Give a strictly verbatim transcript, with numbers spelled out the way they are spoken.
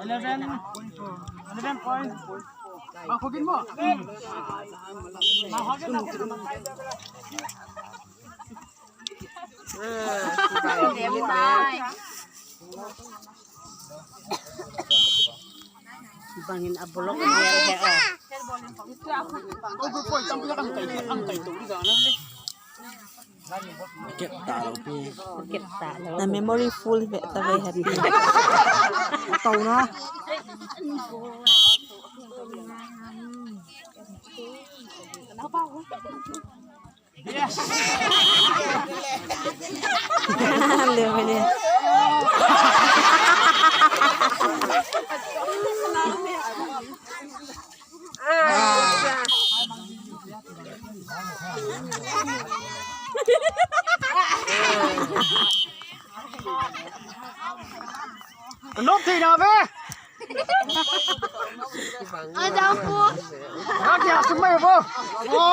Eleven point four. Makhogin mo. Makhogin mo. Bangin a bolok ni a he a. Ket ta lo pi. Ket ta lo. Na memory full ve ta ve happy. Tau na. Yes. Le, le. Nop thei na ve. Ai, jao pu. Ra kya sum mai bo. Bo.